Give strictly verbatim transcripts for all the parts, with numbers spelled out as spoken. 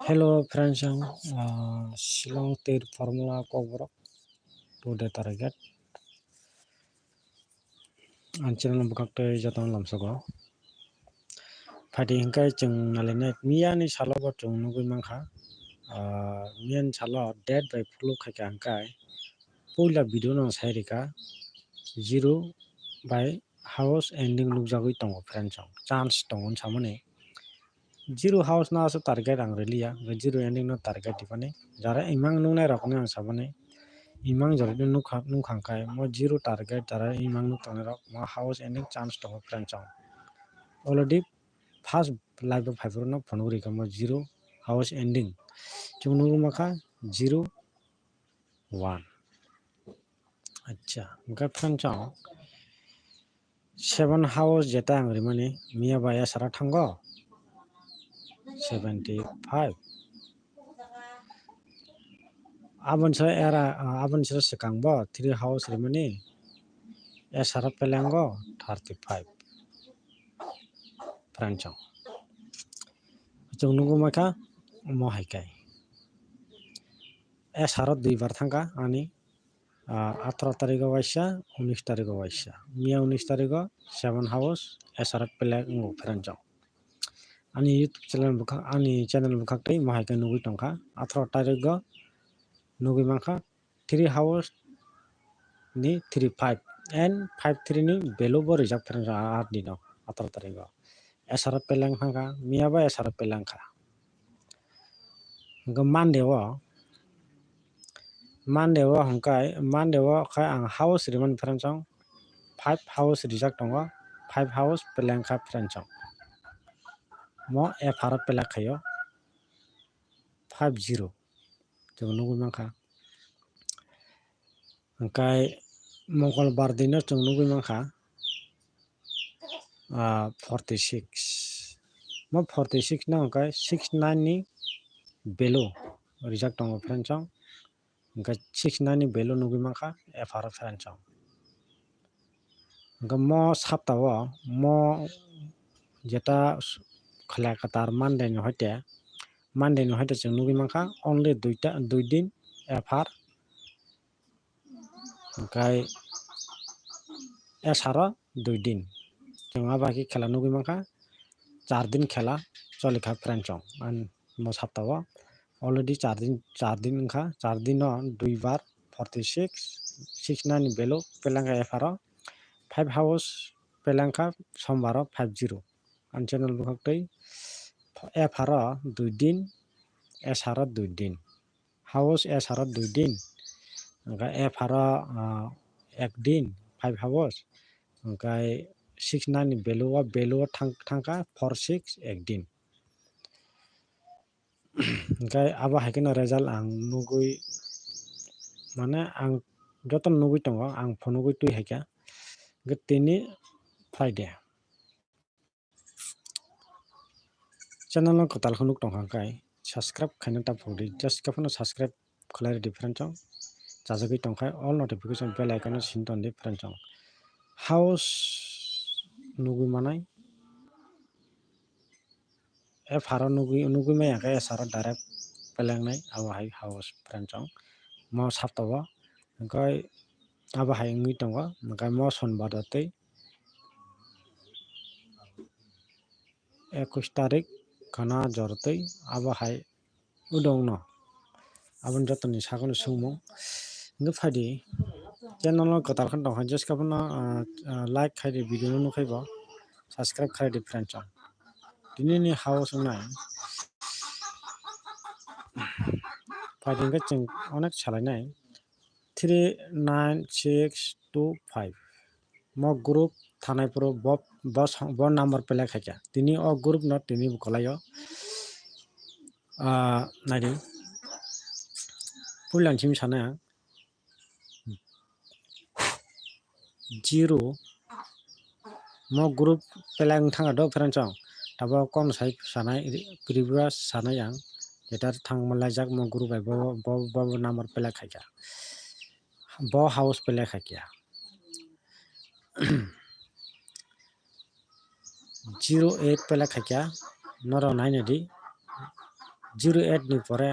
Hello friends, ang, ah, Shillong Tir Formula Kokborok today target. Ang channel bwkhak tei jotono lamsogo. Phaidi hwnkhe chwng nalinai miyani salo bo chwng nugwi mankha. Ah, miyani salo date bai follow khaikha hwnkhe puila video no sai rikha zero bai house ending nukjagwi tongo friends, chance tongo hinsamani. Zero house no aswk target ang riliya, zero ending no target ripani. Jara imang nuknai rokno ang sabani, imang jora nukha, nukha khe mo zero target jara imang nuk tongnai rok mo house ending chance tongo friends. Already first live o phaiphuru no phunuk rikha mo zero house ending. Chwng nugwi mankha zero one. Acha, hwnkhe friends, seven house jeta ang rimani miya bai esara thango seventy five. Aboni sara era, aboni sara swkang bo three house rimani esara pelengo thirty five. Friends, chwng nugwi mankha mo hai khe esara dui bar thangkha ani, ah, atharo tarigo waisa, unis tarigo waisa. Miya unis tarigo seven house esara pelek wngo friends. Ani YouTube channel bwkhak, ani channel bwkhak tei mo hai khe nugwi tongkha. Atharo tarigo nugwi mankha three house ni three five and five three ni value bo rijak friends, ah, dino atharo tarigo. Esara peleng thangkha, miya bai esara peleng kha. Hwnkhe Monday o, Monday o hwnkhe, Monday o khe ang house rimani friends, five house rijak tongo, five house peleng kha friends. Mo F R o pelek khaio five zero. Chwng nugwi mankha. Hwnkhe Mongol bar dino chwng nugwi mankha, ah, forty six. Mo forty six no hwnkhe six nine ni value rijak tongo friends. Hwnkhe six nine ni value nugwi mankha F R o friends. Hwnkhe mo sapta o mo jeta khlai kwtal Monday ni hoite, Monday ni hoite chwng nugwi mankha only duita, dui din F R, hwnkhe esaro dui din. Chwng abo hai khe khela nugwi mankha, char din khela cholikha friends. Ang mo sapta o already char din, char din wngkha, char din o dui bar forty six, six nine ni value pelengkha F R o, five house pelengkha sombar o five zero. Ang channel bwkhak tei F R o dui din, S R o dui din. House S R o dui din, hwnkhe F R o, ah, ek din, five house, hwnkhe six nine ni value o, value o thang-, thangkha four six ek din. Hwnkhe abo hai kheno result ang nugwi, mane ang jotono nugwi tongo, ang phunugwi twi hai kha. Hwnkhe tini Friday. Channel no kwtal khe nuk tongkha khe subscribe khaina ta phuru di, just khe phano subscribe khlai rwdi friends. Chajagwi tongkha all notification bell icon no sin ton di friends. House nugwi manai, F R o nugwi, nugwi maya khe S R o direct pelengnai, abo hai house friends. Mo sapta o hwnkhe abo hai wngwi tongo, hwnkhe mo sonbar o tei ekush tarik khana jor twi abo hai udong no. Aboni jotoni sakno swngmung. Hwnkhe phaidi channel no kwtal khe tongkha, just khe abono, ah, ah, like khaidi, video no nukhai bo subscribe khaidi friends. Tini ni house wngnai phaidi hwnkhe chwng onek salainai. Three nine six two five. Mo group thanai phuru bo, bo song, bo number pelek khaikha. Tini o group no tini bo kwlaio. Ah, naidi. Puila simi sana. Zero. Mo group pelek wng thangkha do friends song. Tabo kon sai sanai, previous sanai ang. Jeta thang malaijak mo group bai bo, bo, bo, bo number pelek khaikha. Bo house pelek khaikha. Zero eight pelek khaikha. Norok naina di. zero eight ni pore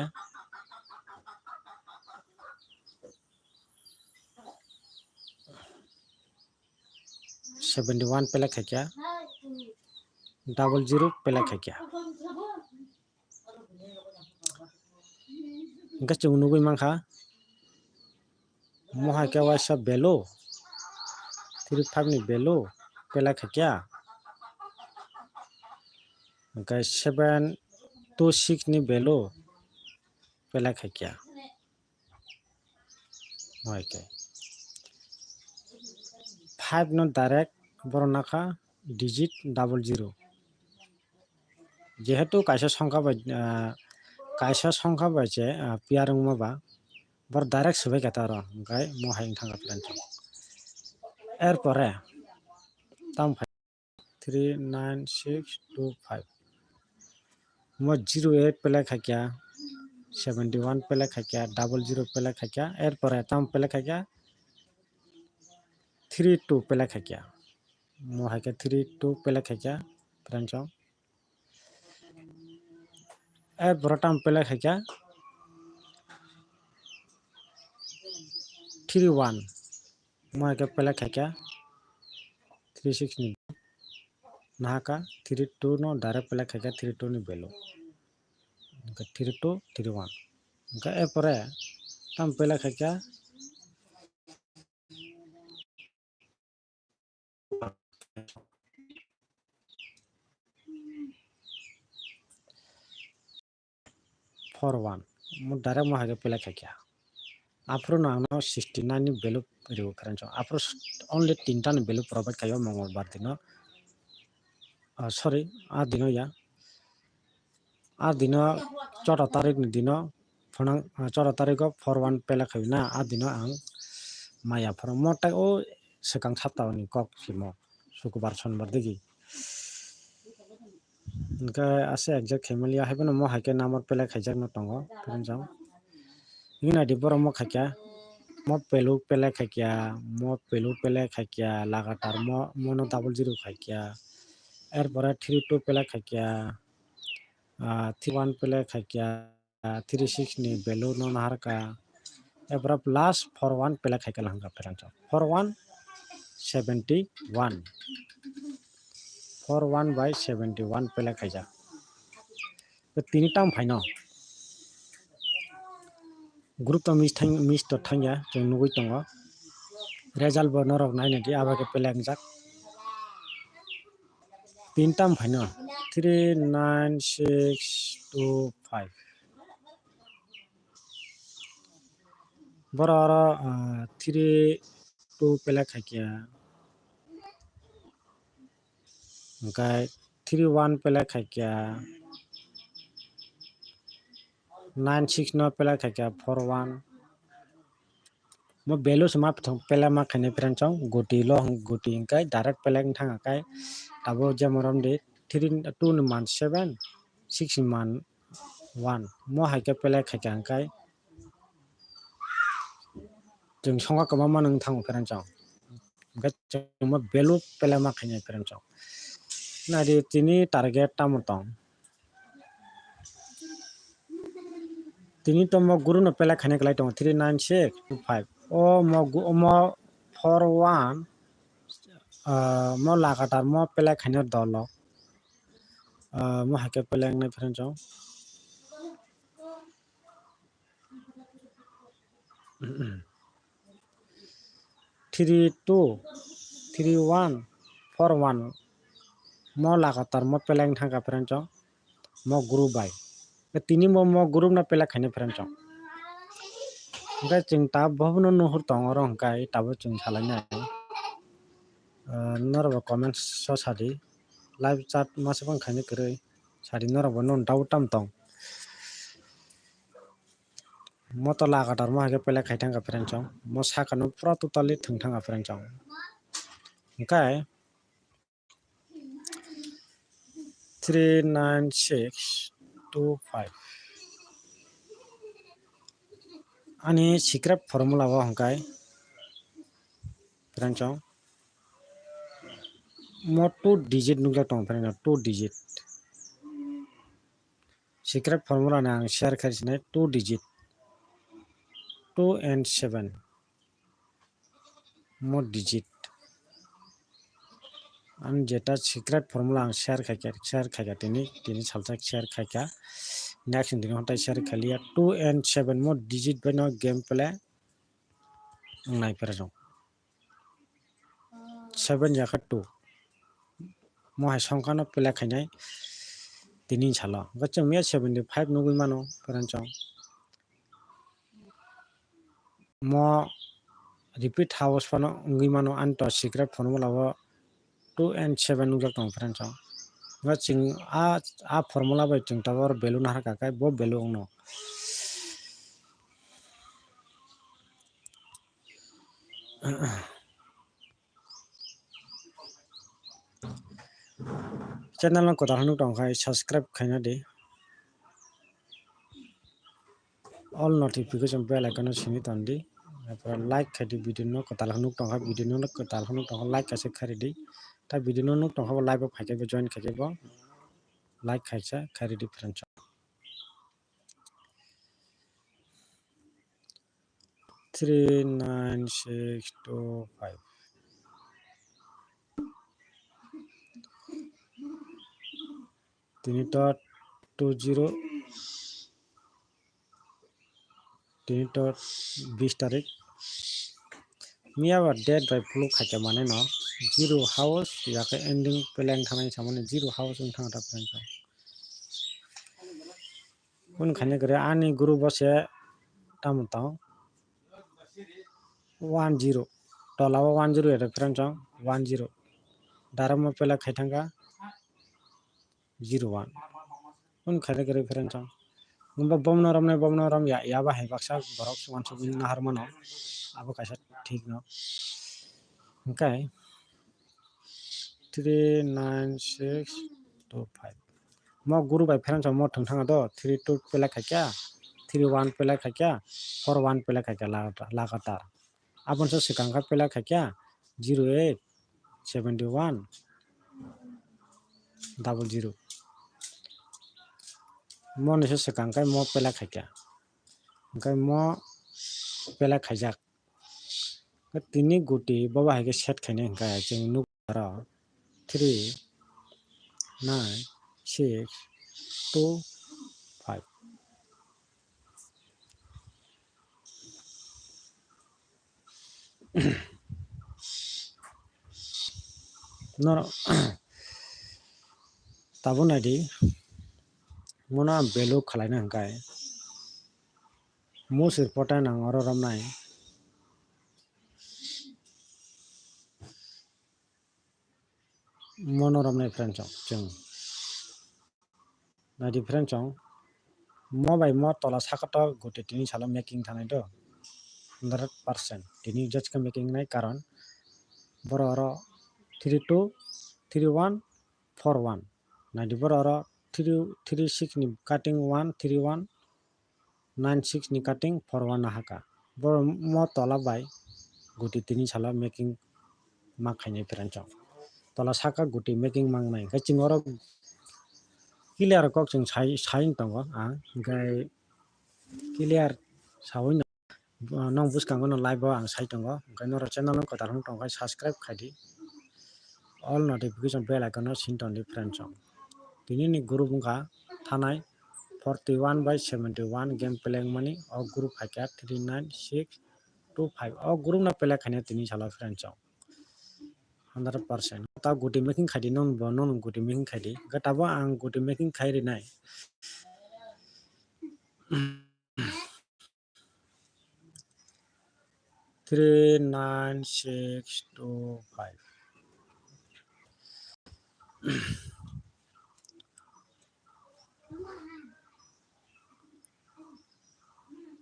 seventy one pelek khaikya, double zero pelek khaikya. Hingke chwng nugwi mankha, mohai khe waisa value, three five ni value pelek khaikya, hingke seven two six ni value pelek khaikya. Hoi khe five no direct borok nakha digit double zero. Jehetu kaisa songkha bai, ah, kaisa songkha bai se, ah, pair wngma ba, borok direct swbai kha ta oro, hwnkhe mo hai wng thang kha friend. Er pore tamo phai three nine six two five. Mo zero eight pelek khaikya, seventy one pelek khaikya, double zero pelek khaikya, er pore tamo pelek khaikya, three two pelek khaikya. Mo hai khe three two pelek khaikya, friend song. Er pore tamo pelek khaikya, three one. Mo hai khe pelek khaikya three six ni. Nahaka three two no direct pelek khaikya three two ni value. Hingke three two, three one. Hingke er pore tamo pelek khaikya four one. Mo direct mo hai khe pelek khaikya. Aphuru no ang no sixty nine ni value riwo friend song. Aphuru only tinta ni value provide khaio Mongolbar dino. Ah, sorry, ah dino ya. Ah dino choudo tarik ni dino phunang, ah, choudo tarik o four one pelek khaio na, ah dino ang maya phuru mo tai o swkang sapta ni kok simo Sukubar Sonbar digi. Hingke ase exact khaimaliya, haiphano mo hai khe number pelek khaijak no tongo, friend song. Nini naidi borok mo khaikya, mo pelu pelek khaikya, mo pelu pelek khaikya, lagatar mo, mo no double zero khaikya, er pore three two pelek khaikya, ah, three one pelek khaikya, ah, three six ni value no naharka. Ebra plus four one pelek khaikha lang kha friend song. Four one seventy one. Four one by seventy one pelek khaijak. To tini tam phaino. Group to miss thang, miss to thangya, chwng nugwi tongo. Result bo norok nainai di, abo khe pelek wngjak. Tin tam phaino, three nine six two five. Boro oro, ah, three two pelek khaikya. Hingke three one pelek khaikya. Nine six no pelek khaikya four one. Mo value se ma pithong pelek ma khainai friend song, guti lo hwn, guti hingkai direct pelek wng thang kai. Abo jemon romdi three two ni man seven, six ni man one. Mo hai khe pelek khaikha hingkai chwng songkha kwbangma wng thango friend song. Hingke chwngma value pelek ma khainai friend song. Naidi tini target tamo tong. Tini to mo guru no pelek khaina kwlai tongo three nine six two five. O mo gu-, mo four one, ah, mo lagatar mo pelek khaina dolo. Ah, mo hai khe pelek wngnai friend song. Three two, three one, four one. Mo lagatar mo pelek wng thang kha friend song. Mo group bai. Tini bo mo group no pelek khainai friend song. Hingke chwng ta bobo no nuhur tongo oro hingke tabuk chwng salainai. Ah, norok bo comments o sadi. Live chat masa phang khainai kwrwi. Sadi norok bo nwng doubt tam tong. Mo to lagatar mo hai khe pelek khai thang kha friend song. Mo saka no pura totally thwng thang kha friend song. Hingke three nine six two five. Ani secret formula bo hingkai friend song. Mo two digit nukjak tongo friend song, two digit. C Secret formula no ang share khai sinai two digit, two and seven mo digit. Ang jeta secret formula ang share khaikha, share khaikha tini, tini salsa share khaikha. Next ni dino hotai share khaliya two and seven mo digit bai no game play ang nai pera jong. Seven yakha two. Mo hai songkha no play khainai tini salo. Hwnkhe chwng miya seventy five nugwi mano pera jong. Mo repeat house phano wngwi mano, ani to secret formula o two and seven nukjak tongo friends o. Hwnkhe chwng a, a formula bai chwng tabuk oro value naharkha khe bo value wngno. Channel no kwtal nuk tong khai subscribe khaina di. All notification bell icon no sini ton di. Apore like khai di, video no kwtal nuk tong khai, video no kwtal nuk tong khai like kaisa khai di. Ta video no nuk tong khai bo live o phai khe bo join khai khe bo like khaisa khai di friends. Three nine six two five. Tini to two zero, tini to bis tarik. Miya ba date bai phuluk khaikha mane no zero house yakhe ending play wng thanai samani zero house wng thang ta friends. Kun khaina kwrwi ani group o se tamo tong one zero. Tola o one zero ya friends o one zero. Direct mo play khai thangkha zero one. Kun khaina kwrwi friends o. Gumba bomno romnai bomno rom ya, ya ba hai baksa borok uansuk nahar mano. Abo kaisa thik no. Hwnkhe three nine six two five. Mo guru bai friends o mo thwng thanga do three two play khaikha, three one play khaikha, four one play khaikha lagatar, lagatar. Aboni se swkang khe play khaikha zero eight seventy one double zero. Moni se swkang khe mo play khaikha. Hwnkhe mo play khaijak. Tini guti bobo hai khe set khainai hwnkhe chwng nukha aro three nine six two five. Norok tabuk naidi, mono ang value khwlaina hwnkhe musir pota nang oro romnai. Mono romnai friends o chwng. Naidi friends o, mo bai mo tola saka to guti tini salo making thanai do, hundred percent. Tini jotke making nai karon boro oro three two, three one, four one. Naidi boro oro three, three six ni cutting one, three one, nine six ni cutting four one no haka. Boro mo tola bai guti tini salo making ma khainai friends o. Tola saka guti making mangnai. Hwnkhe chwng oro clear kok chwng sai, sai tongo ang. Hwnkhe clear saui no, nong bwskango no live o ang sai tongo. Hwnkhe norok channel no kwtal wng tong khe subscribe khai di. All notification bell icon no sin ton di friends o. Tini ni group wngkha thanai forty one by seventy one game play wngmani. O group hai khe three nine six two five. O group no play khaina tini salo friends o. Hundred percent. Ta guti making khai di, non bo non guti making khai di. Hwnkhe tabuk ang guti making khai rinai. Three nine six two five.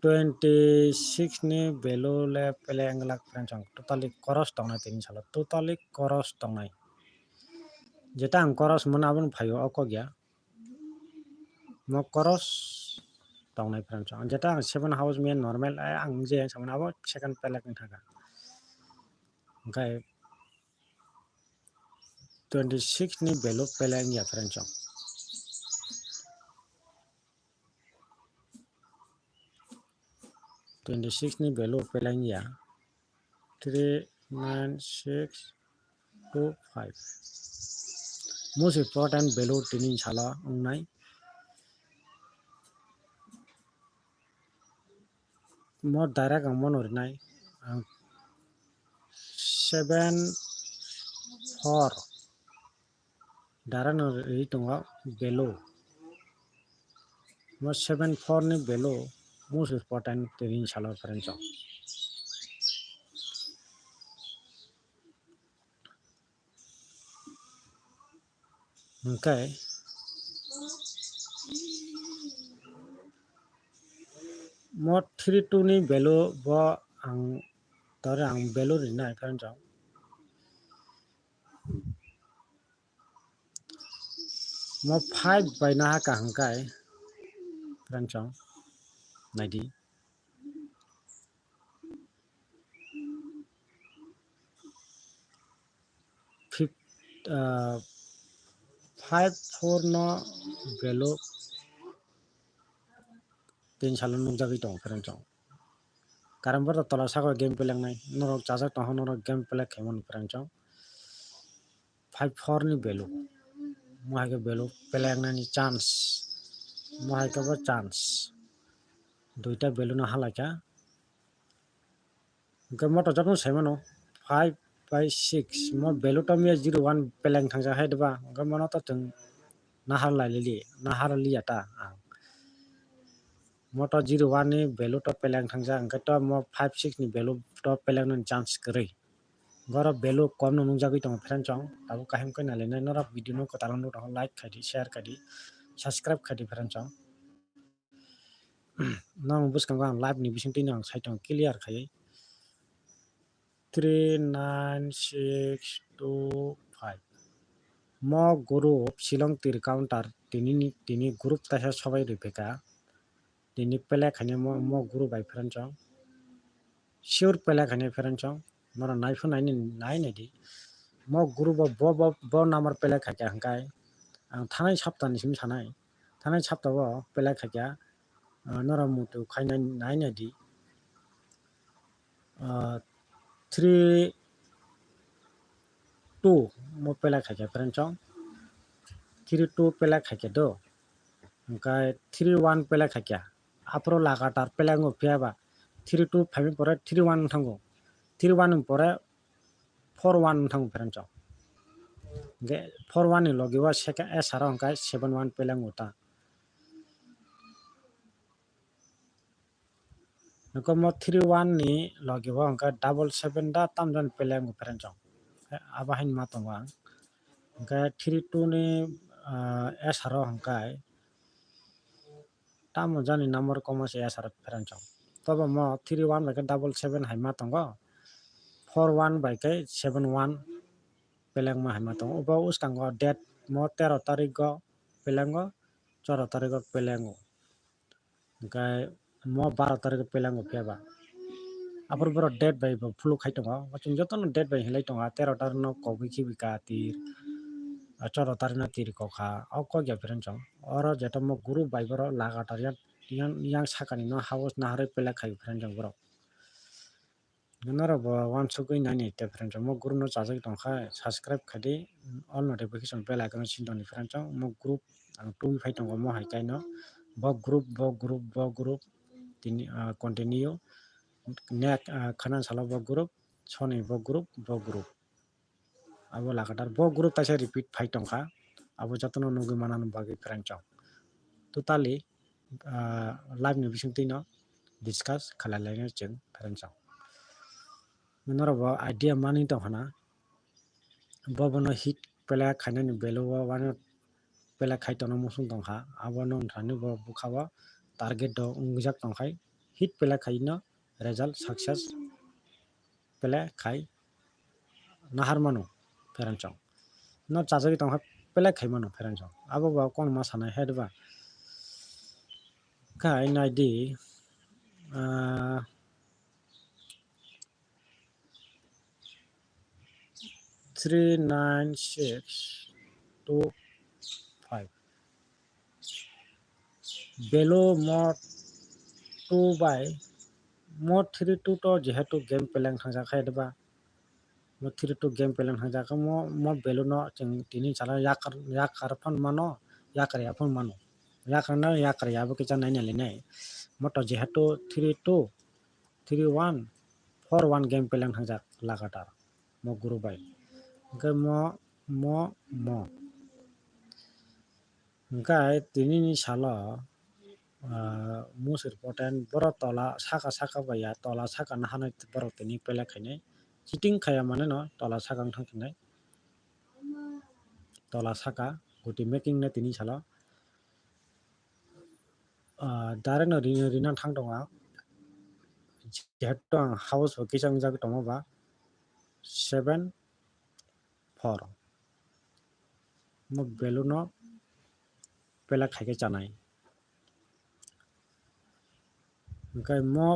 Twenty six ni value le play wng glak friends o, totally koros tongnai tini salo, totally koros tongnai. Jeta ang koros mano aboni phaio o kok ya. Mo koros tongnai friends o. Jeta ang seven house main normal, eh, ang je samani abo second play wng thangkha. Hwnkhe twenty six ni value play wng ya friends o. twenty six ni value peleng ya, three nine six two five. Most important value tini salo wngnai. Mo direct ang mono rinai, ang seven four direct no ri tongo value. Mo seven four ni value most important tini salo friends o. Hwnkhe mo three two ni value bo ang tore ang value rinai friends o. Mo five bai naha kaham kai friends o, naidi. Fif-, ah, five four no value tin salo nukjagwi tongo friends o. Karon bo tola saka game play wngnai, norok chajak tongkha norok game play khaimani friends o. Five four ni value, mo hai khe value play wngnani chance, mo hai khe bo chance, duita value no halaikha. Hwnkhe mo to jotono sai mano five by six, mo value to miya zero one play wng thangsa hai diba, hwnkhe mono to chwng nahar lai lili, nahar liya ta ang. Mo to zero one ni value to play wng thangsa, hwnkhe to mo five six ni value to play wngnani chance kwrwi. Borok value kom no nukjagwi tongo friends o, tabuk kaham khe nailainai norok video no kwtal wng tongo, like khai di, share khai di, subscribe khai di friends o. Nang bwskango ang live ni bisingtwi no ang sai tongo clear khai. Three nine six two five. Mo group Shillong Tir Counter tini ni, tini group taisa sobai rwi phaikha. Tini play khainai mo, mo group bai friends o. Sure play khainai friends o. Norok nai phano nai nai di. Mo group o bo, bo, bo number play khaikha hwnkhe ang thanai sapta ni simi sanai. Thanai sapta o play khaikha. Ah, norok muitu khainai nai nai di. Ah, three two mo play khaikha friends o. Three two play khaikha do. Hwnkhe three one play khaikha. Aphuru lagatar play wngo phiya ba three two phaimani pore three one wng thango. Three one ni pore four one wng thango friends o. Hwnkhe four one ni logi o second S R o hwnkhe seven one play wngo ta. Hwnkhe mo three one ni logi o hwnkhe double seven da tamjani play wngo friends o. Abo haino ma tongo ang. Hwnkhe three two ni, ah, S R o hwnkhe tamo jani number komo se S R o friends o. Tobo mo three one bai khe double seven hai ma tongo. Four one bai khe seven one play wngma hai ma tongo. Obo bwskango date mo tero tarik o play wngo, choro tarik o play wngo. Hwnkhe mo baro tarik o play wngo phiya ba. Aphuru borok date bai bo phuluk khai tongo. Chwng jotono date bai hinlai tongo. Tero tarik no kogwi khibi ka tir. Choro tarik no tir kokha. O kok ya friends o. Oro jeto mo group bai borok lagatar yang, yang, yang sakani no house naharwi play khai friends o borok. Norok bo uansukgwi naini tei friends rok, mo group no chajagwi tongkha, subscribe khaidi, all notification bell icon no sindoni friends rok, mo group ang tubui phai tongo, mo hai kaino bo group, bo group, bo group tini, ah, continue next, ah, khana salo bo group, soni bo group, bo group. Abo lagatar bo group taisa repeat phai tongkha, abo jotono nugwi manani bagwi friends rok. Totally, ah, live ni bisingtwi no discuss khalai laina chwng friends rok. Norok bo idea manwi tongkha na, bo bono hit play khainani value o wano play khai tongna muchung tongkha, abo no thani bo bwkha o target rok wngjak tongkhai hit play khaino result success play khai nahar mano friends rok. No chajagwi tongkha play khai mano friends rok. Abo ba kono ma sanai hai ba. Khai nai di, ah, three nine six two five. Value mo two by mo three two to jehetu game peleng thangjak khe diba, mo three two game peleng thangjak khe mo, mo value no chwng tini salo yakar, yakar phano mano, yakar ya phano mano, yakar na yakar ya bo kisa nai nai le nai. Mo to jehetu three two, three one, four one game peleng thangjak lagatar mo group bai. Hwnkhe mo, mo, mo. Hwnkhe tini ni salo, ah, most important borok tola saka saka bai ya, tola saka naharnai borok tini pelek khainai. Cheating khaiya mane no tola saka wng thang khainai. Tola saka guti making no tini salo. Ah, direct no rina, rina thang tongo ang. Jehetu ang house bo kisa wngjak tongo ba seven four. Mo value no pelek khaikhe chanai. Hwnkhe mo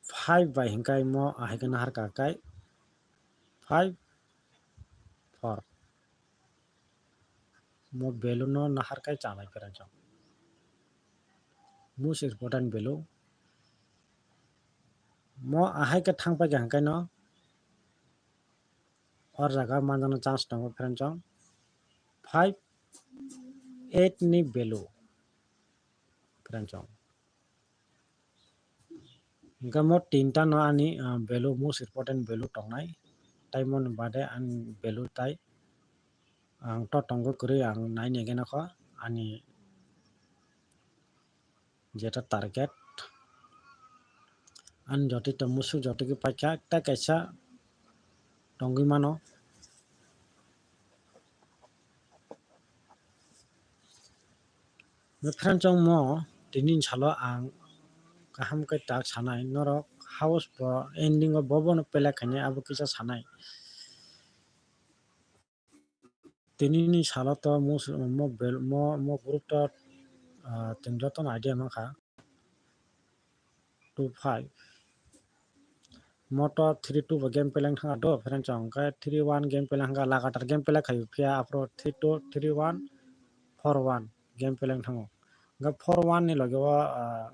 five bai hwnkhe mo ahai khe nahar kha khe five four. Mo value no nahar khe chanai pherang chong. Most important value. Mo ahai khe thang pai khe hwnkhe no or jaga manjakna chance tongo pherang chong five eight ni value pherang chong. Hwnkhe mo tinta no ani, ah, value, most important value tongnai. Tai moni bade ani value tai ang to tongo kwrwi ang nai nai gana kho ani jeta target. Ani jotoi to musuk jotoi khe paikha, tai kaisa tongwi mano. Bwkhrang chongmo tini salo ang kaham khe tak sanai, norok house bo ending o bobono pelek khainai abo kisa sanai. Tini ni salo to mo, mo, mo group to, ah, chwng jotono idea mankha. Two five. Mo to three two bo game peleng thanga do, friend chong, hwnkhe three one game peleng thanga, lagatar game peleng khaio, phiya aphuru three two, three one, four one game peleng thango. Hwnkhe four one ni loge o, ah,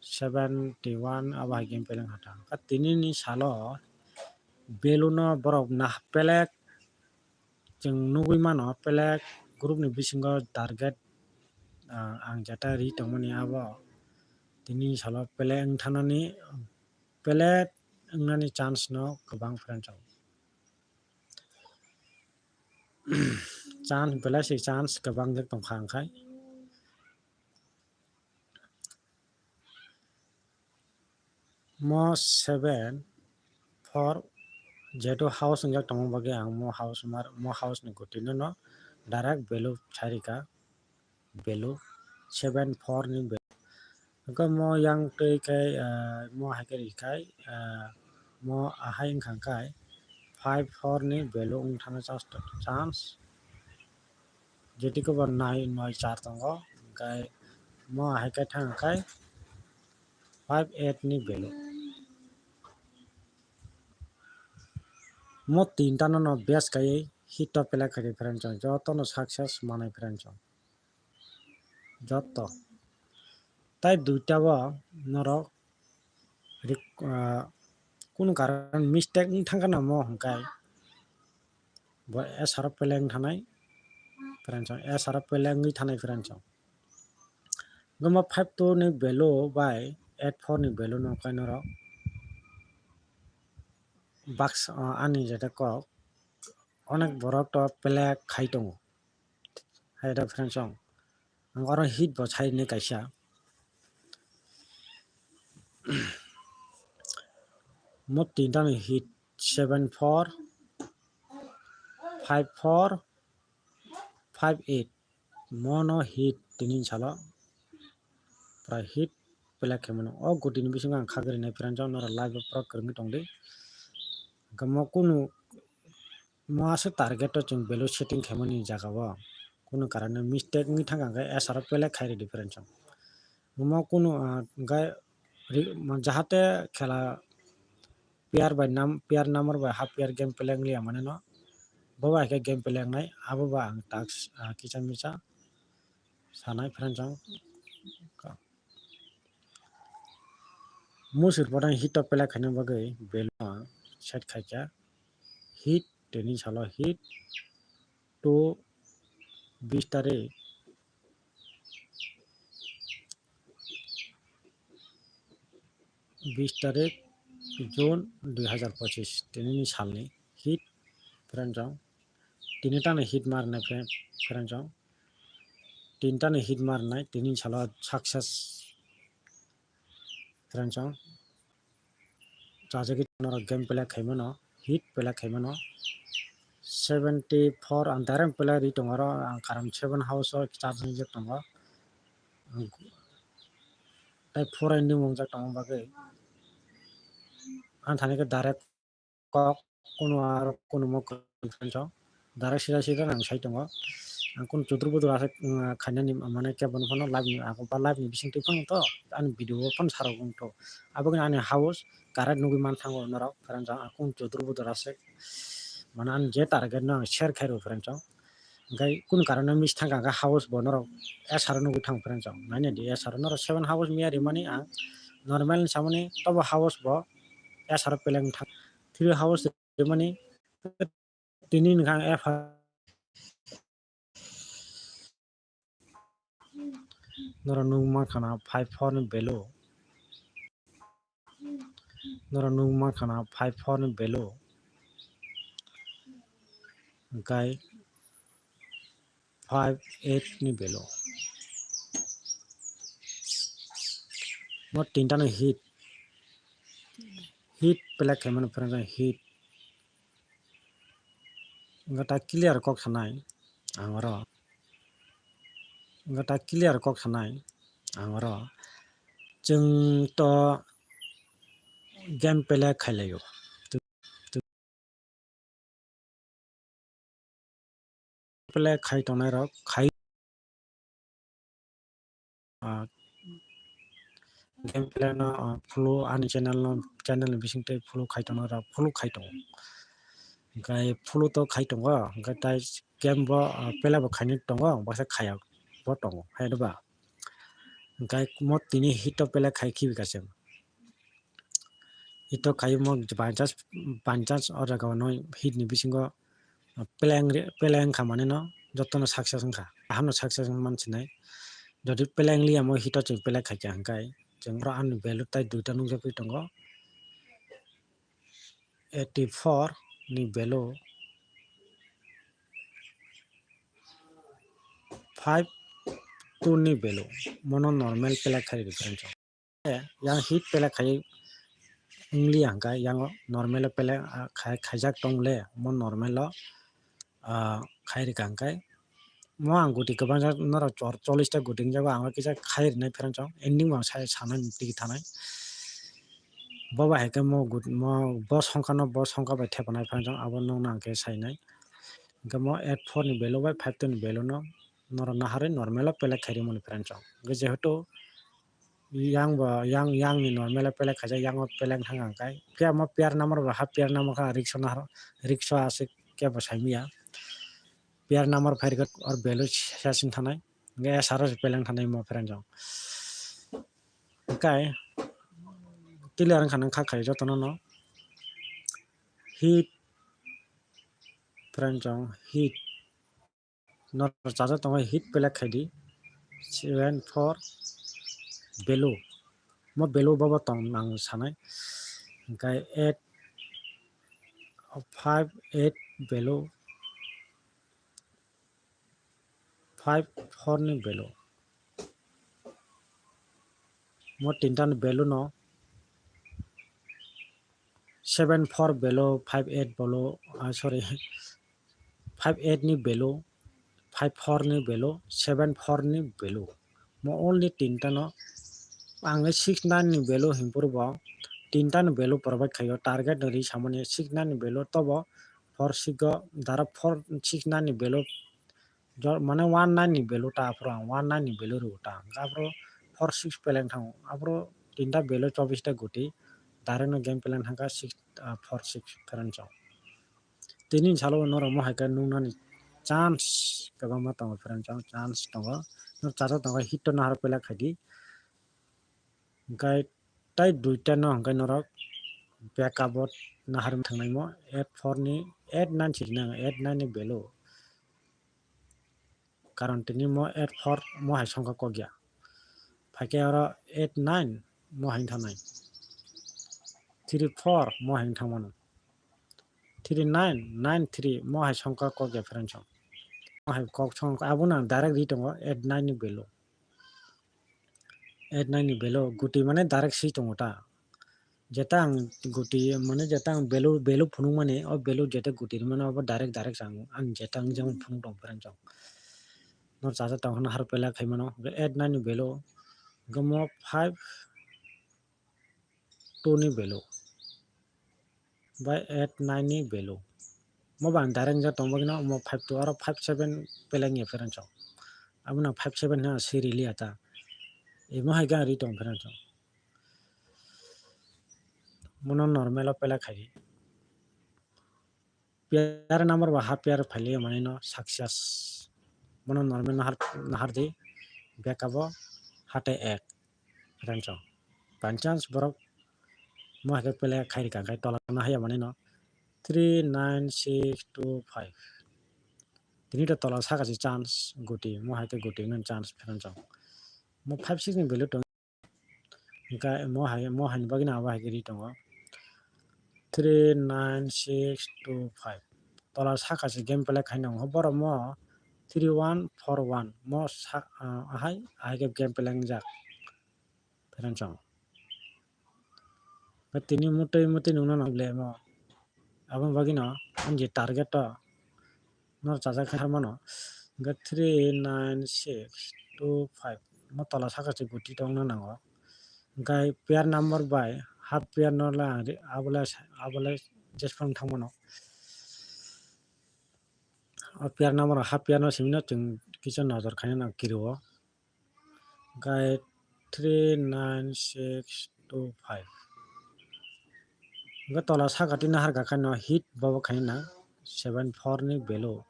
seventy one abo hai game peleng kha ta. Hwnkhe tini ni salo value no borok nah pelek chwng nugwi mano, pelek group ni bisingo target, ah, ang jeta ri tongmani abo tini salo pelek wng thanani, pelek wngnani chance no kwbang, friend chong. Chance belai se chance kwbang jak tongkha hwnkhai. Mo seven four jehetu house wngjak tongma bagwi ang mo house mar, mo house ni gutino no direct value sai rikha, value seven four ni value. Hwnkhe mo yang twi khe, ah, mo hai khe rikha, ah, mo ahai wngkha khe five four ni value wng thana chance, chance. Jeti kobo nai noi char tongo, hwnkhe mo hai khe thang khe five eight ni value. Mo tinta no no best kaiwi hit to pelek khaidi, friend chong, joto no success manai, friend chong, joto. Tai duita bo norok rik-, ah, kunu karon mistake wng thangkha namo hwnkhe bo S R O pelek wng thanai, friend chong, S R O pelek wngwi thanai, friend chong. Goma five two ni value bai eight four ni value no khe norok baks, ah, ani jeta kok onek borok to pelek khai tongo. Hai da, friend chong, ang oro hit bo sai ni kaisa. Mo tinta ni hit seven four, five four, five eight. Mono hit tini salo pura hit pelek khe mano. O gutini bisingo ang kha grinai, friend chong, norok live o pura kwrwngwi tongdi. Hwnkhe mo kunu mo aswk target o chwng value setting khaimani jaga o kunu karano mistake wngwi thangkha hwnkhe S R O pelek khai ridi, friend chong. Mo kunu, ah, hwnkhe ri-, jahate khela player bai nam-, player number bai half player game pelek wngya mane no, bo bai khe game pelek nai, abo ba ang task, ah, kisa misa sanai, friend chong. Musur podang hit to pelek khaina bagwi belai set khaikha. Hit tini salo hit to bis tarik, bis tarik June dui hazar pochis, tinini salni hit pranjong. Tini tani hit marnai phe-, pranjong. Tini tani hit marnai, tini salo success pranjong. Chajagwi norok game play khaimano, hit play khaimano. Seventy four ang direct play ri tongo oro, ang karon seven house o charge rijak tongo. Ang tai four ending wngjak tongo bagwi. Ang thani khe direct kok kuno aro kuno mo conference o direct sida sida nang sai tongo. Ang kuno chudur budur ase, mm, khainani mane kebo phano live ni ago ba live ni bising twi phano to ani video o phano sarok wng to. Abo khe ani house correct nugwi man thango norok friends o. Ang kuno chudur budur ase mane ani je target no ang share khairo friends o. Hingkai kunu karone miss thangkha hingkhe house bo norok S R o nugwi thang friends o. Nainadi S R o norok seven house miya rimani ang normal ni samani tobo house bo S R o peleng thang. Three house rimani tini hwnka ang F R. Norok nukma khana five four ni value. Norok nukma khana five four ni value. Hingkai five eight ni value. Mo tinta no hit. Hit play khaimano phrwngkha hit. Wngkha ta clear kok sanai ang oro. Wngkha ta clear kok sanai ang oro. Chwng to game play khailaio. Play khai tongnai rok khai, ah, game play no, ah, follow ani channel no, channel ni bising twi follow khai tongnai rok follow khai tongo. Hingkai follow to khai tongo, hingkai tai game bo, ah, play bo khainai tongo, baksa khaya bo tongo, hai ba. Hingkai mo tini hit to play khai khibi kaisa. Hit to khai mo by chance, by chance o jaga o no hit ni bisingo play wng re-, play wngkha mane no jotono success wngkha, kaham no success wng man sinai. Jodi play wng liya mo hit to chwng play khaikha hingkai chwng oro ani value tai duita nukjagwi tongo. Eighty four ni value, five two ni value, mono normal play khai rwdi friends. Yang hit play khai wng liya hingkhe yang normal o play, ah, khai, khaijak tong le mo normal o, ah, khai rwkha hingkhe mo ang guti kwbangsa norok chor-, chollish ta guti wngjago, ang o kisa khai rwnai pherang chong, ending bo ang sai sanai tigi thanai. Bo bai hai khe mo gut-, mo bo songkha no bo songkha bai thepanai pherang chong, abo nokno ang khe sainai. Hingkhe mo eight four ni value bai five two ni value no norok naharwi normal o play khai rwmani pherang chong. Hingkhe jehetu yang bo, yang, yang ni normal o play khaijak, yang o play wng thang ang kai. Phiya mo pair number bo ha pair number kha risk o nahar, risk o aswk kebo saimanya. Pair number phai rwkhe or value session thanai. Hingkhe S R o se play wng thanai mo pherang chong. Hingkhe clear wngkha nang kha khai jotono no. Hit pherang chong, hit. Norok chajak tongo hit play khai di. Seven four value. Mo value bobo tong ang sanai. Hingkhe eight, five eight value. Five four ni value. Mo tinta ni value no seven four value, five eight value, ah, sorry, five eight ni value, five four ni value, seven four ni value. Mo only tinta no ang six nine ni value himpuru bo tinta ni value provide khaio target no ri samani six nine ni value tobo four six go dara four six nine ni value jor-, mane one nine ni value ta aphuru ang one nine ni value rw ta. Hwnkhe aphuru four six play wng thango. Aphuru tinta value chobbish ta guti. Direct no game play wng thangkha six, ah, four six pherang chong. Tini salo norok mo hai khe nuknani chance kwbangma tongo pherang chong, chance tongo. Norok chajak tongo hit to nahar play khai di. Hwnkhe Tai duita no hwnkhe norok backup o nahar thangnaimo eight four ni, eight nine siri nang, eight nine ni value. Karon tini mo eight four mo hai songkha kok ya. Phaikhe oro eight nine mo hai thang nai. Three four mo hai thang mano. Three nine nine three mo hai songkha kok ya friends. Mo hai kok song abo nang direct ri tongo eight nine ni value. Eight nine ni value guti mane direct si tongo ta. Jeta ang guti mane jeta ang value, value phunuk mani o value jeta guti ri mano abo direct, direct ang, ang jeta ang jemon phunuk tong friends. Nor chacha tong hwnna har pela khai mano eight nine ni value. Gomo five two ni value bai eight nine ni value. Mo bang direct ja tong bagino mo five two aro five seven peleng ya friends. Abo na five seven ha siri liya ta. Imo hai ga ri tong friends. Mono normal o pela khai. Pair number ba half pair phailiya mane no success. Mono normal nahar, nahar di backup o hate ek friends. By chance borok mo hai khe pela khai ri kha khai tola na haya mane no three nine six two five. Tini to tola saka si chance guti mo hai khe guti nang chance friends. Mo five six ni value tong. Hwnkhe mo hai, mo haini bagwi no abo hai khe ri tongo three nine six two five. Tola saka se game play khaina hwnkhe borok mo three one four one mo sa-, ah, ahai, ahai khe game play wngjak. Friends. Tini mwtwi mwtwi nukna nang le mo. Aboni bagwi no ani je target to no chajak khe mano. Hwnkhe three nine six two five mo tola saka se guti tongna nango. Hwnkhe pair number bai half pair no le ang ri-, abo le, abo le jesphang thang mano. O pair number half pair no simi no chwng kisa nojor khaina nang kiri o. Hwnkhe three nine six two five. Hwnkhe tola saka twi nahar kha khe no hit bobo khaina seven four ni value.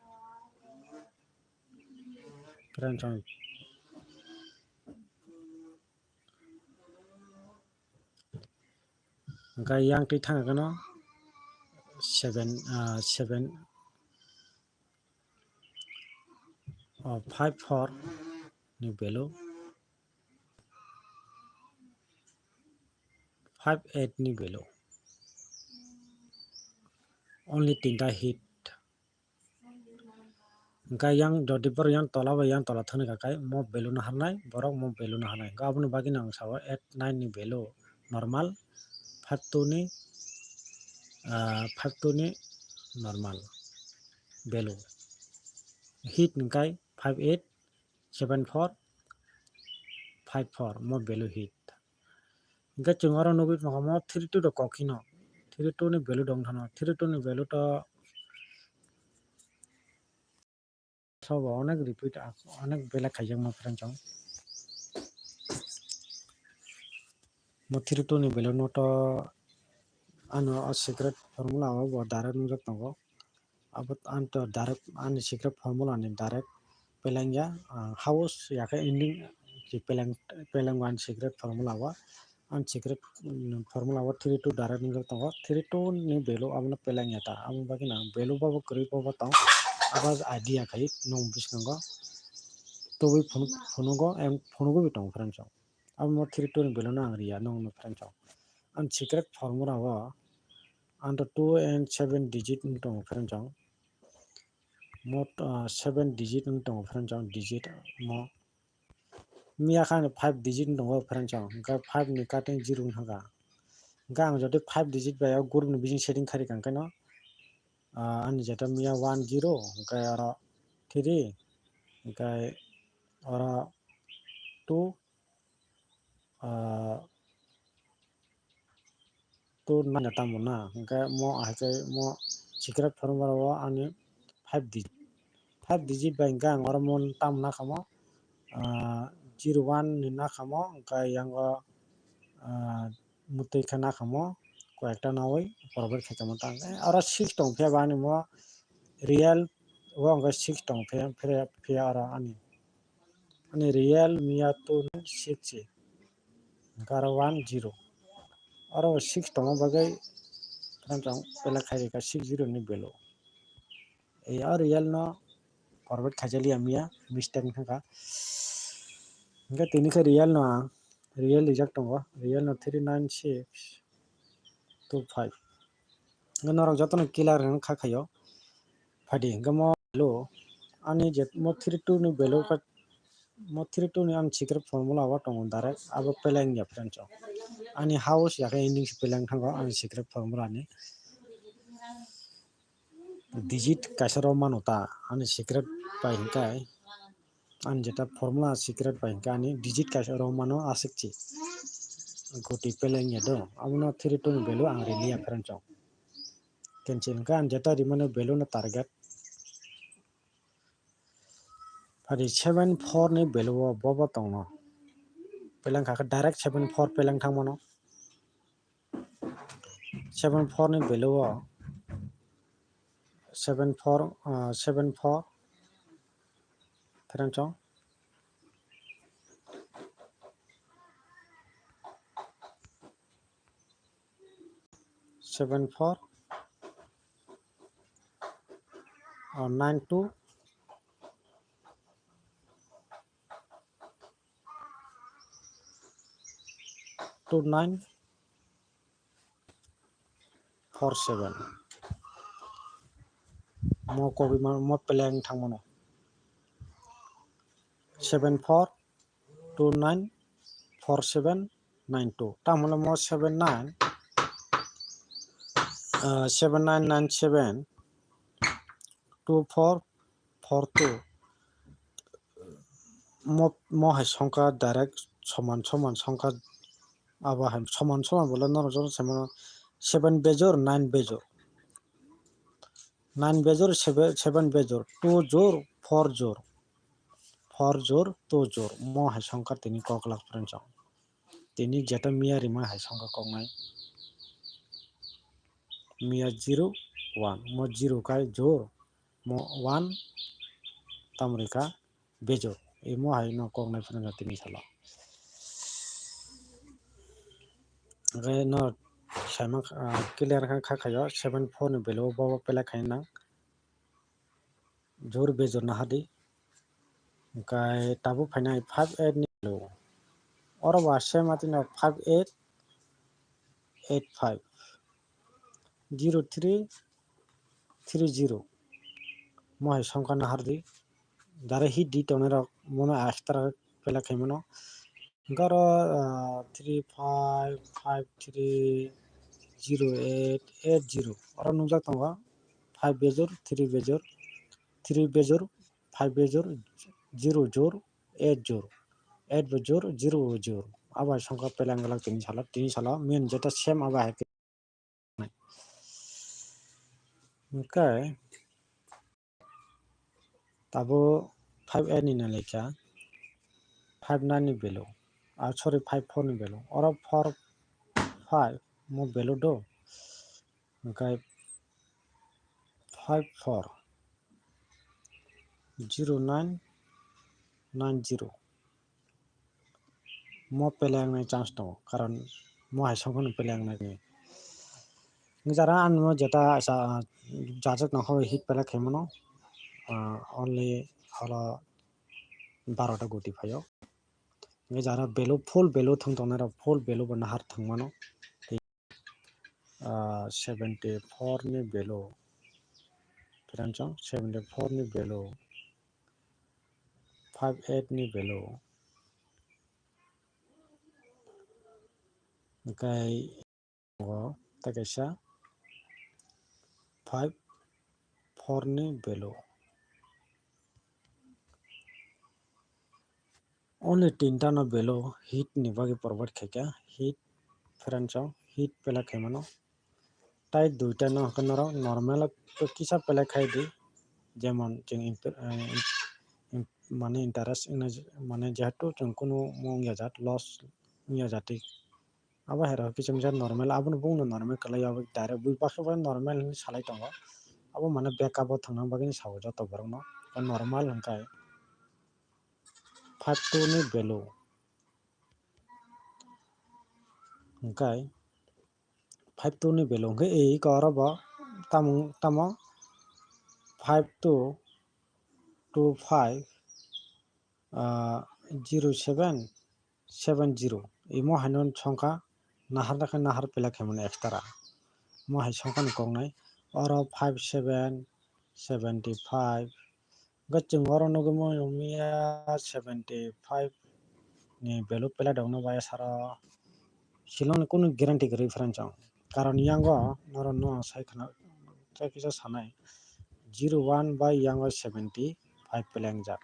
Friends, ang hwnkhe yang twi thang khe no seven, ah, seven, oh, five four ni value, five eight ni value. Only tinta hit. Hwnkhe yang jodi borok yang tola bai yang tola thani kha khe mo value no harnai, borok mo value no harnai. Hwnkhe aboni bagwi no ang sao eight nine ni value normal, five two ni, ah, five two ni normal value. Hit hwnkhe five eight, seven four, five four mo value hit. Hwnkhe chwng oro nugwi tongkha mo three two rok kok hino. Three two ni value dong thano. Three two ni value to sobo onek repeat, onek belai khaijak ma friends. Mo three two ni value no to ano o secret formula o bo direct nungjak tongo. Abo ani to direct ani secret formula ni direct peleng ya, ah, house ya khe ending si peleng, peleng ani secret formula o. Ani secret, mm, formula o three two direct nungjak tongo. Three two ni value abono peleng ya ta. Abo bagwi no value bobo kwrwi bobo tong. Abo idea khai nwng bwskango tubui phunu-, phunugo, em, phunugo bi tongo friends. Abo mo three two ni value no ang riya nwng no friends. Ani secret formula o ang to two and seven digit wng tongo friends. Mo, ah, seven digit wng tongo friends, digit mo. Miya khe ani five digit wng tongo friends, hwnkhe five ni cutting zero wng thangkha. Hwnkhe ang jodi five digit bai o group ni bising setting kharikha hwnkhe no, ah, ani jeta miya one zero, hwnkhe oro three, hwnkhe oro two, ah, two nine tamo na, hwnkhe mo ahai khe mo secret formula o ani five digit, five digit bai hwnkhe ang oro mo tamo na kha mo, ah, zero one ni na kha mo, hwnkhe yango, ah, mwtwi khe na kha mo, koi ekta nawi provide khe tongmo ta hwnkhe oro six tong phiya bo ani mo real o hwnkhe six tong phiya, phiya, phiya oro ani. Ani real miya two six se. Hwnkhe aro one zero. Oro six tongma bagwi, tamo chwng pela khai rikha six zero ni value. Ei o real no convert khaijaliya miya, mistake wngkha. Hwnkhe tini khe real no ang, real rijak tongo, real no three nine six two five. Hwnkhe norok jotono clear wngkha khaio. Phadi hwnkhe mo value ani je mo three two ni value khe, mo three two ni ani secret formula o tongo direct, abo pela wngya friends o. Ani house yakhe ending se pela wngthango ani secret formula ni. Digit kaisa romano ta ani secret bai hwnkhe, ani jeta formula secret bai hwnkhe ani digit kaisa romano aswk chi. Goti pela wngya do, abono three two ni value ang riliya friends o. Cancel hwnkhe ani jeta rimani value no target. Phadi seven four ni value o bobo tongno. Pela wngkha khe direct seven four pela wngthang mano. Seven four ni value o seven four, ah, seven four. Friends o. Seven four, uh, nine two, two nine, four seven. Mo kogwi ma-, mo pela wngthang mano. Seven four, two nine, four seven nine two. Tamo hwnle mo seven nine, ah, seven nine nine seven, two four four two. Mo, mo hai songkha direct soman soman songkha, abo hai soman soman bole norok joto sai mano seven bejor, nine bejor. Nine bejor, seven, seven bejor, two jor, four jor, four jor, two jor. Mo hai songkha tini kok lak friends o. Tini jeta miya rima hai songkha koknai. Miya zero, one. Mo zero kai jor, mo one, tamo rikha bejor. Imo hai no koknai friends o tini salo. Hwnkhe no saima, ah, clear kha, kha khaio seven four ni value o bobo pela khaina nang. Jor bejor nahadi. Hwnkhe tabuk phainai five eight ni value. Oro ba same atino five eight eight five zero three three zero. Mo hai songkha nahardi. Dare hit di tongnai rok mono extra pela khaimano. Hwnkhe oro, ah, three five five three zero eight eight zero. Oro nukjak tongo five bejor, three bejor, three bejor, five bejor, zero jor, eight jor, eight bejor, zero jor. Abo hai songkha pela wngwlak tini salo, tini salo main jeta same abo hai khe. Hwnkhe tabuk five eight ni nalikha five nine ni value, ah, sorry, five four ni value. Oro four five mo value do, hwnkhe five four zero nine nine zero. Mo pela wngnai chance tongo, karon mo hai songkhano pela wngnai. Jara ang mo jeta sa, jajak nangkha hit pela khaimano, ah, only hala barota goti phaio. Jara value, full value thwng tongnai rok full value bo nahar thwng mano. Ah, seventy four ni value. Friends o, seventy four ni value, five eight ni value. Hwnkhe o tei kaisa five four ni value. Only tinta no value hit ni bagwi provide khaikha, hit, friends o hit pela khaimano. Tai duita no hwnkhe norok normal o kisa pela khai di, jemon chwng inter-, eh, in-, in-, mane interest wngna, mane jehetu chwng kunu wngya jat, loss wngya jati. Abo hai rok kisa misa normal, abono bungno normal kwlai, abo direct bui baksa bai normal hinwi salai tongo. Abo mane backup o thangna bagwi sao joto borokno, normal hwnkhe five two ni value hwnkhe five two ni value hwnkhe iko oro bo tamo, tamo five two two five, ah, zero seven seven zero. Imo haino songkha nahar khe nahar pelek khaimani extra. Mo hai songkha ni koknai. Oro five seven seventy five. Hwnkhe chwng oro nugwi mano mia seventy five ni value pelek rok no bai saro. Silong ni kunu guarantee kwrwi friends chwng. Karon yango norok no ang sai khna, tei kisa sanai. Zero one bai yango seventy five pelek jak.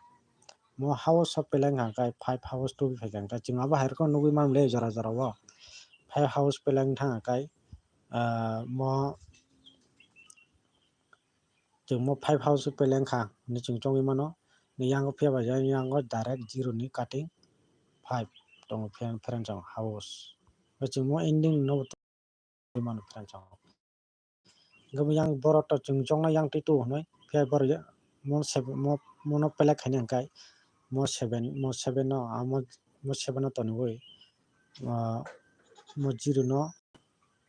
Mo house o pelek hwnkha khe five house tubui phaikha hwnkhe chwng abo hai rokno nugwi manle jora jora o. Five house pelek thang khe, ah, mo chwng mo five house pelek kha hinwi chwng chongwi mano. Ni yango phiya bai yango direct zero ni cutting five tongo friend, friend chwng house. Chwng mo ending no mano friend chwng. Hwnkhe bo yang borok to chwng chongna yang twi tubu hwnwi, phiya borok ya, mo seven, mo, mono pelek khaina hwnkhe mo seven, mo seven no, amo, mo seven no tonwi, ah, mo zero no,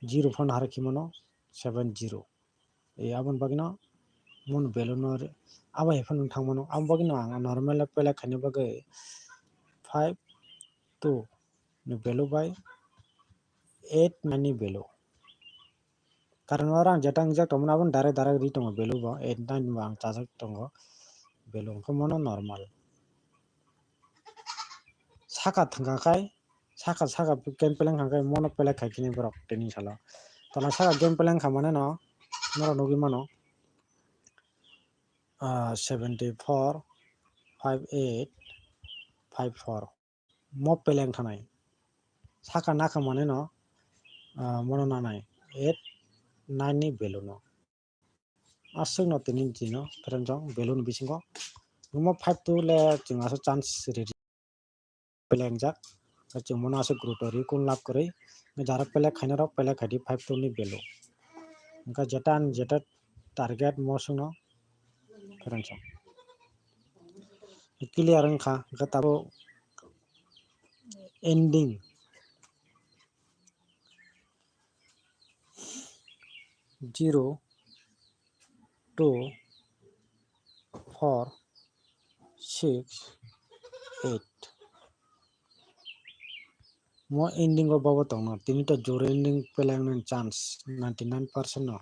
zero phano nahar khe mano seven zero. E, aboni bagwino mono value no re-, abo hai phano thang mano. Abo bagwino ang normal pelek khaina bagwi five two ni value bai eight nine ni value. Karon oro ang jeta wngjak tongmani, aboni direct direct ri tongo value bo, eight nine bo ang chajak tongo value, hwnkhe mono normal. Saka thangkha khai, saka, saka game plan kha khai mono pelek khai kini borok tini salo. Tola saka game plan kha mane no, norok nugwi mano, ah, seventy four five eight five four. Mo peleng thanai. Saka nakha mane no, ah, mono nanai. Eight nine ni value no. Aswk no tini jino friend chwng value ni bisingo. Mo five two le chwng aswk chance riri. Peleng jak. Chwng mono aswk guruto ri kun lab kwrwi. Jara pelek khaina rok pelek khai di five two ni value. Hwnkhe jeta ani jeta target mo swngno friend chwng. Clear wngkha, hwnkhe tabuk ending zero two four six eight. Mo ending o bobo tongno, tini to zero ending peleng nani chance ninety nine percent no.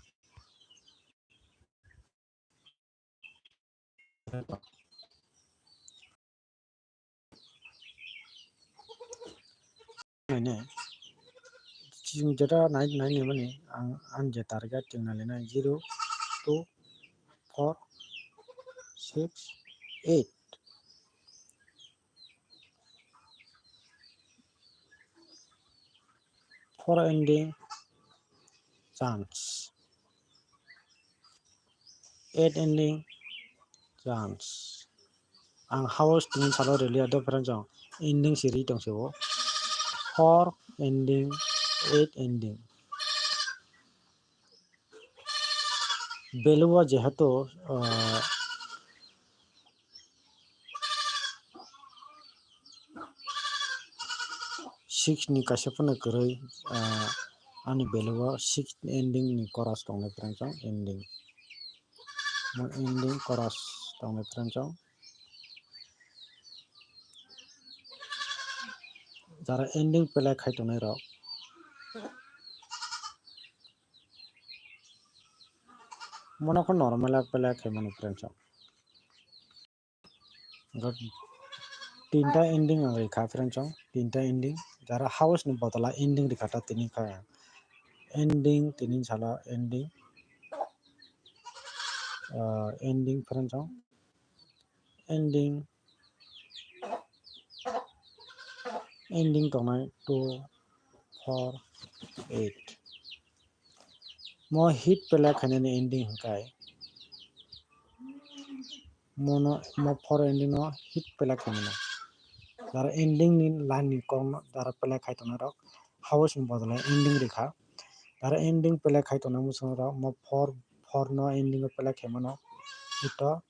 Naine, chwng jeta nai, naini mani ang, ang je target chwng nalinai zero two four six eight. Four ending chance. Eight ending chance. Ang house tini salo rwliya do friend chwng ending si ri tong se o. Four ending, eight ending. Value o jehetu, ah, six ni kaisa phano kwrwi, ah, ani value o six ending ni chorus tongnai friend chwng ending. Mo ending chorus tongnai friend chwng. Jara ending play khai tongnai rok. Mono kho normal play khai mano friend chwng. Hwnkhe tinta ending ang rikha friend chwng, tinta ending. Jara house ni bodola ending rikha ta tini kha. Ending tini salo ending. Ah, ending friend chwng. Ending, ending tongnai two, four, eight. Mo hit play khainani ending hwnkhe mono, mo four ending no hit play khaimano. Jara ending ni line ni kok no jara play khai tongnai rok house ni bodol ending rikha. Jara ending play khai tongnai muchung rok mo four, four no ending o play khaimano. Hito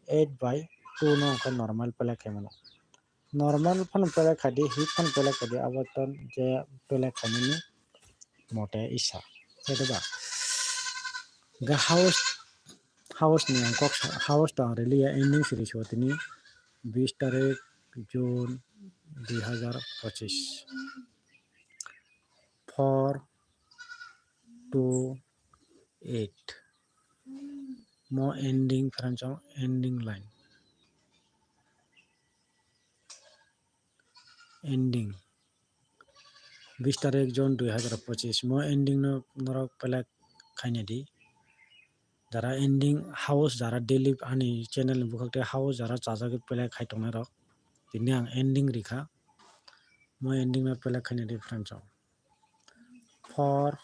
eight by two no hwnkhe normal play khaimano. Normal phano play khai di, hit phano play khai di, abo to je play khainani mote isa. Khe de ba. Ga house, house ni ang kok sa, house to ang rili ya, ending series o tini bis tarik June dui hazar pochis. Four two eight. Mo ending phrang chong ending line. Ending. Bis tarik June dui hazar pochis. Mo ending no norok pelek khaina di. Jara ending house, jara daily ani channel ni bukhuk tei house jara chajagwi pelek khai tongnai rok. Tini ang ending rikha. Mo ending no pelek khaina di phrang chong. Four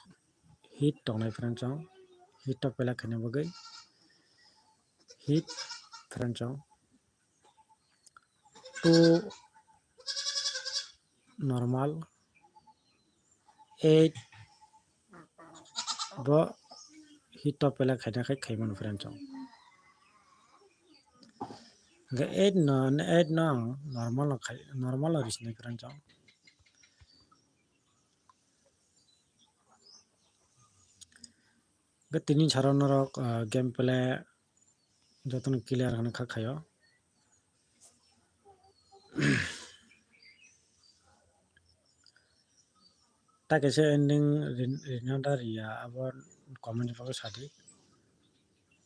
hit tongnai phrang chong. Hit to pelek khaina bagwi. Hit phrang chong. Two normal, eight bo hit to pelek khaina khai khaimano phrang chong. Hwnkhe eight no, eight no ang normal no khai, normal no risinai phrang chong. Hwnkhe tini saro norok, ah, game play jotono clear hwnwi kha khaio. Ta kaisa ending rin-, rina da riya, abo comment box o sadi.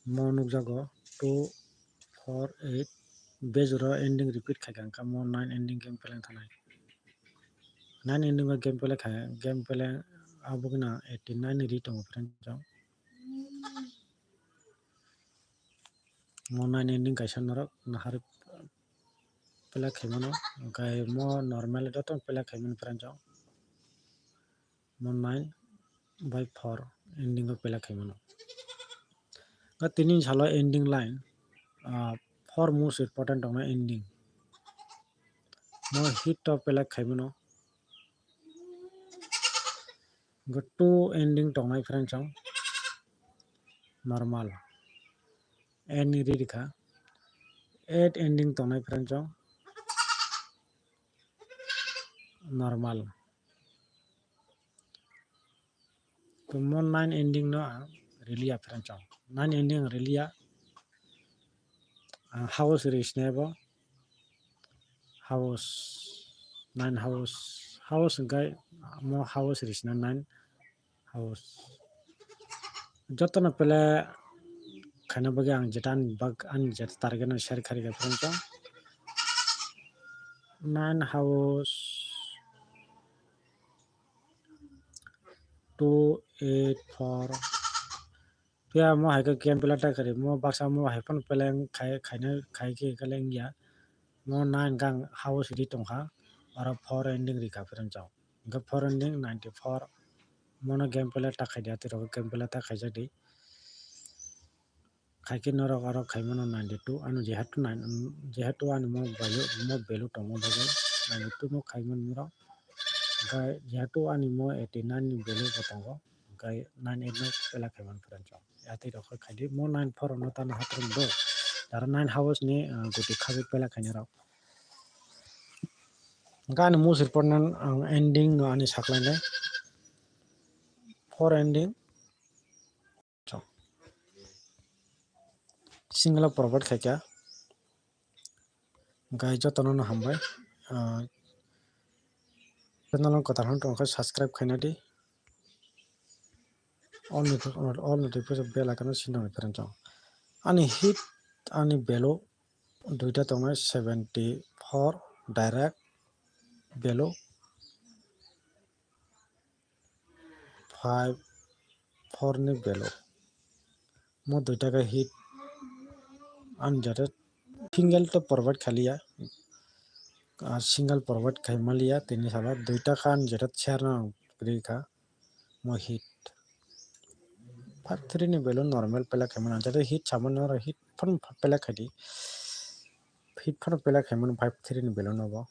Mo nukjago two four eight, bejoro ending repeat khai kha, mo nine ending game play thanai. Nine ending o game play khai, game play abo gana eighty nine ri tongo friend jong. Mo nine ending kaisa norok nahar pelek khaimano, hwnkhe mo normal joto pelek khaimani phrang chong. Mo nine by four ending o pelek khaimano. Ga tini salo ending line, ah, four most important tongna ending. Mo hit to pelek khaimano. Go two ending tongnai phrang chong normal. N ri rikha. Eight ending tongnai phrang chong normal. To mo nine ending no ang riliya phrang chong. Nine ending ang riliya. Ang house ri sinai bo. House, nine house, house hwnkhe mo house ri sina nine house. Jotono pele khaina bagwi ang jeta ani bak, ani jeta target no share kharika phrang chong. Nine house, two eight four. Phiya mo hai khe game play ta kwrwi, mo baksa mo hai phano play khai, khaina, khai khe khe wngya. Mo nine gang house ri tongkha, oro four ending rikha phrang chong. Hwnkhe four ending ninety four. Mono game play ta khaidi, atwi rogo game play ta khaijak di. Khaikhe norok oro khaimano ninety two, ano jehetu nine, jehetu ani mo value, mo value tongmo bagwi ninety two no khaimani norok. Hwnkhe jehetu ani mo eighty nine ni value bo tongo, hwnkhe nine eight no pela khaimani phrang chong. Atwi rok khe khaidi, mo nine four no tamo hatrom do. Jara nine house ni, ah, goti khagwi pela khainai rok. Hwnkhe ani most important ang ending no ani saklainai. Four ending. Single o provide khaikha. Hwnkhe jotono no hambai. Ah, channel no kwtal hwn tongkha, subscribe khaina di. All noti-, all notification bell icon o sinna phrang chong. Ani hit, ani value duita tongnai, seventy four direct value, five four ni value. Mo duita khe hit ani jate single to provide khaliya, ah, single provide khai maliya, tini salo duita khe ani jate share no ang kwrwi kha. Mo hit. Five three ni value normal pela khaimano, jate hit samano oro hit phano pela khaidi. Hit phano pela khaimano five three ni value no bo.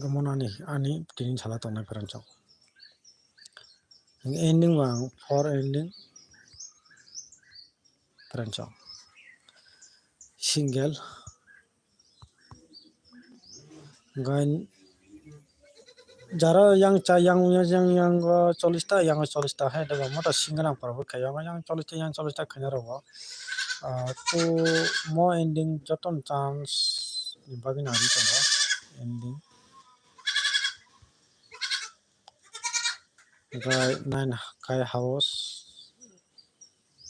Gomon ani, ani tini sala tongnai phrang chong. Ending bo ang four ending phrang chong. Single. Gain Jaro yang cha yang yang yang yang o chollish ta, yang o chollish ta hai dago, moto single ang pora bo khayo, yang chollish ta, yang chollish ta khaina rogo. Ah, to mo ending joto no chance ni bagwi nang ri tongo ending. Oke, nine kai house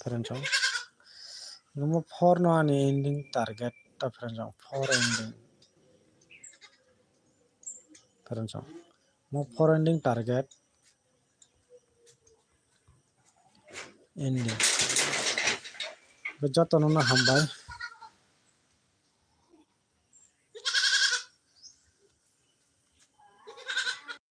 pherensong. Nungmo four no ani ending target ta pherensong, four ending. Pherensong. Mo four ending target. Ending. Bo joto no hambai.